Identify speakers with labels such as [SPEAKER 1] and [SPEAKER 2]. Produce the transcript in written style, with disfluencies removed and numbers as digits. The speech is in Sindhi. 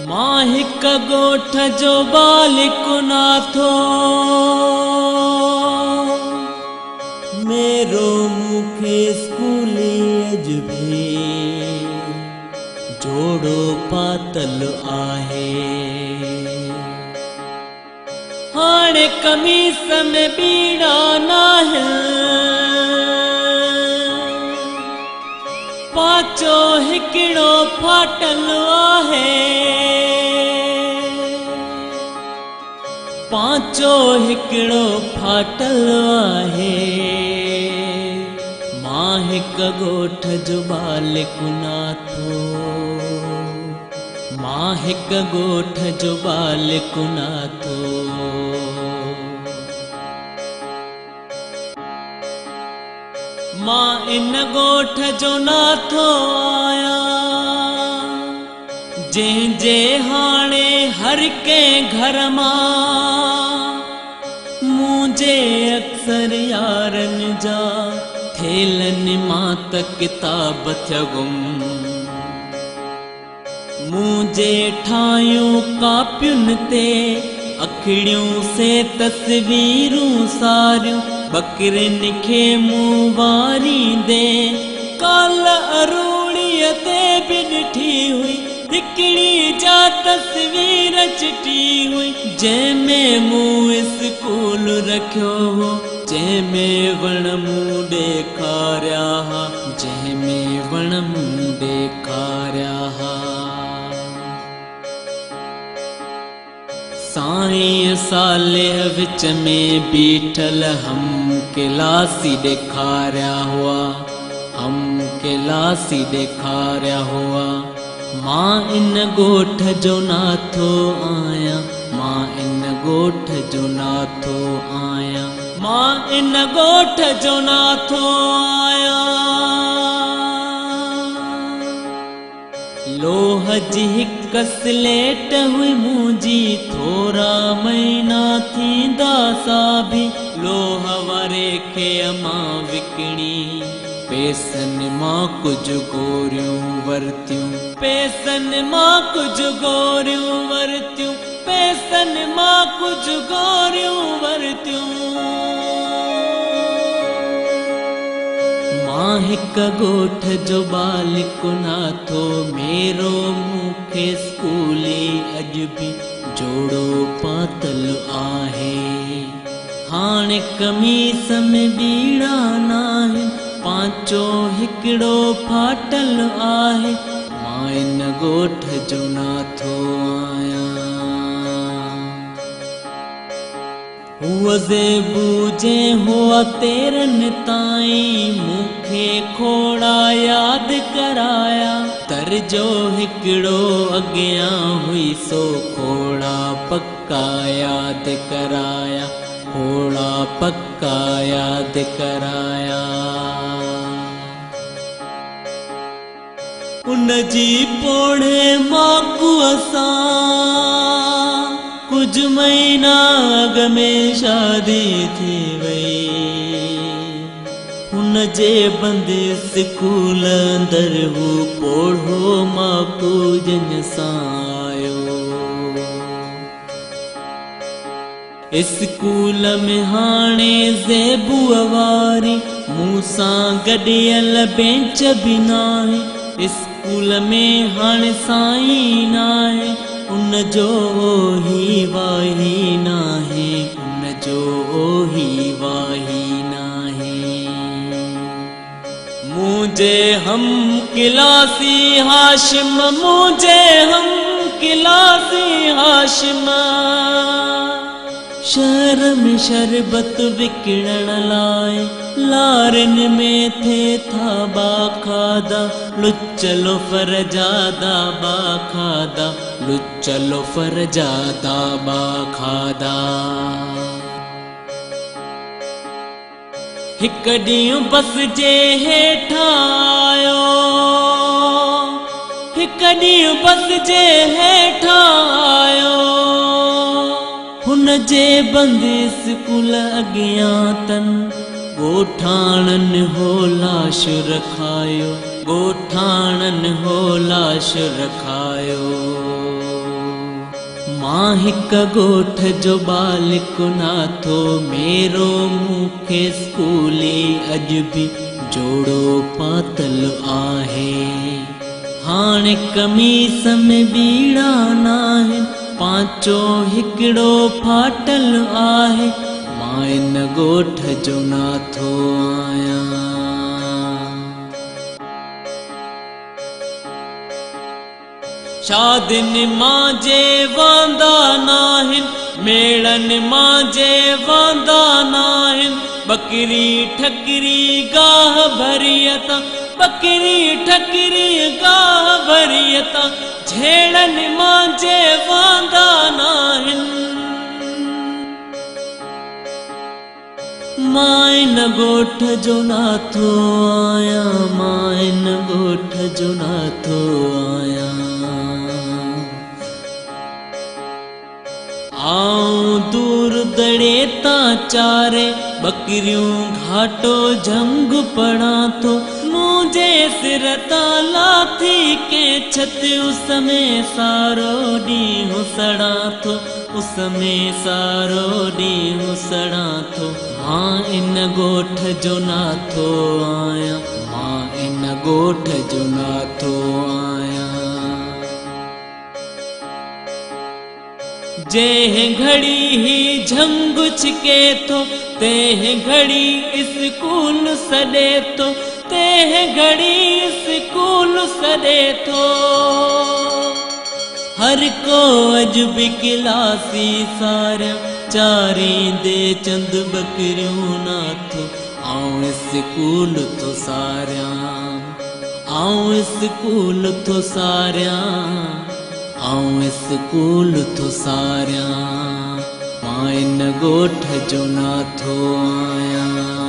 [SPEAKER 1] مان هڪ ڳوٺ جو ٻالڪ ناٿو، ميرو مون کي اسڪولي اڄ ڀي جوڙو پاتل آهي. هاڻي قميص ۾ ٻيڙا ناهن، پاچو هڪڙو ڦاٽل آهي. پاچو هڪڙو ڦاٽل آهي. مان هڪ ڳوٺ جو ٻالڪ ناٿو. مان هڪ ڳوٺ جو ٻالڪ ناٿو. مان ان ڳوٺ جو ناٿو آهيان، جنهن جي هاڻي هر ڪنهن گهر مان منهنجي اڪثر يارن جا ٿيلهن مان ته ڪتاب ٿيا گم. مون جي ٺاهيون ڪاپين تي اکڙيون سي تصويرون ساريون ٻڪرين کي مون واريندي ڪالهه اروڙيء تي به ڏٺي هئي هڪڙي جا تصوير چٽي هئي جنهن ۾ مون اسڪول رکيو هو جنهن ۾ وڻ مون ڏيکاريا ها جنهن ۾ وڻ مون ڏيکاريا ها. سائين صالح وچ ۾ بيٺل هم ڪلاسي ڏيکاريا هئا، هم ڪلاسي ڏيکاريا هئا. مان ان ڳوٺ جو ناٿو آهيان، مان ان ڳوٺ جو ناٿو آهيان. مان ان ڳوٺ جو ناٿو آهيان. لوهه جي هڪ سليٽ هئي منهنجي، ٿورا مهينا ٿيندا سا به لوهه واري کي امان وڪڻي. پئسن مان ڪجهه گوريون ورتيون. پئسن مان ڪجهه گوريون ورتيون. پئسن مان ڪجهه گوريون ورتيون. مان هڪ ڳوٺ جو ٻالڪ ناٿو، ميرو مون کي اسڪولي اڄ به جوڙو پاتل آهي. هاڻ قميص ۾ ٻيڙا ناهن، پانچو هڪڙو ڦاٽل آهي. مان ان ڳوٺ جو ناٿو آهيان. هوء زيبو جنهن هئا تيرن تائين، مون کي کوڙا ياد ڪرايا. درجو هڪڙو اڳيان هئي سو کوڙا پڪا ياد ڪرايا، کوڙا پڪا ياد ڪرايا. ان جي پوڙهي ماڪوء سان ڪجهه مهينا اڳ ۾ شادي ٿي وئي. هن جي بند اسڪول اندر هو پوڙهو ماڪو ڄڃ سان آيو. اسڪول ۾ هاڻي زيبوء واري مون سان گڏيل بينچ به ناهي. اسڪول ۾ هاڻي سائين ناهي، ان جو اوهي واهي ناهي، ان جو اوهي واهي ناهي. منهنجي هم ڪلاسي هاشم، منهنجي هم ڪلاسي هاشم، شهر ۾ شربت وڪڻڻ لاء لارين ۾ ٿئي ٿا باکاڌا، لچ لوفر جا داٻا کاڌا، لچ لوفر جا داٻا کاڌا. هڪ ڏينهن بس جي هيٺان آيو، هڪ ڏينهن بس جي هيٺان آيو. هن جي بند اسڪول اڳيان تن ڳوٺاڻن هو لاش رکايو، ڳوٺاڻن هو لاش رکايو. मां हिक ॻोठ जो बालिक नाथो, मेरो मूंखे स्कूली अॼु बि जोड़ो पातल आहे। हाणे कमीस में ॿीड़ा नाहिनि, पांचो हिकिड़ो फाटल आहे। मां इन ॻोठ जो नाथो आहियां। शादियुनि मां जे वांदा नाहिनि, मेड़नि मां जे वांदा नाहिनि, बकरी ठकरी गाह भरीअ तां, बकरी ठकरी गाह भरीअ तां, झेड़नि मां जे वांदा नाहिनि। मां इन ॻोठ जो नाथो आहियां, मां इन ॻोठ जो नाथो आहियां। आऊं दूर दड़े तां चारे बकरियूं घाटो झंग पढ़ां थो, मुंहिंजे सिर तां लाथी कंहिं छत, उस में सारो ॾींहुं सड़ां थो, उस में सारो ॾींहुं सड़ां थो। मां इन ॻोठ जो नाथो आहियां, मां इन ॻोठ जो नाथो आहियां। जंहिं घड़ी ही झंग छिके थो, तंहिं घड़ी स्कूल सॾे थो, तंहिं घड़ी स्कूल सॾे थो। हर को अॼु बि किलासी सारियां, चारींदे चंद बकरियूं नाथो। आऊं स्कूल थो सारियां, आऊं स्कूल थो सारियां, आऊं स्कूल थो सारियां। मां इन ॻोठ जो नाथो आहियां।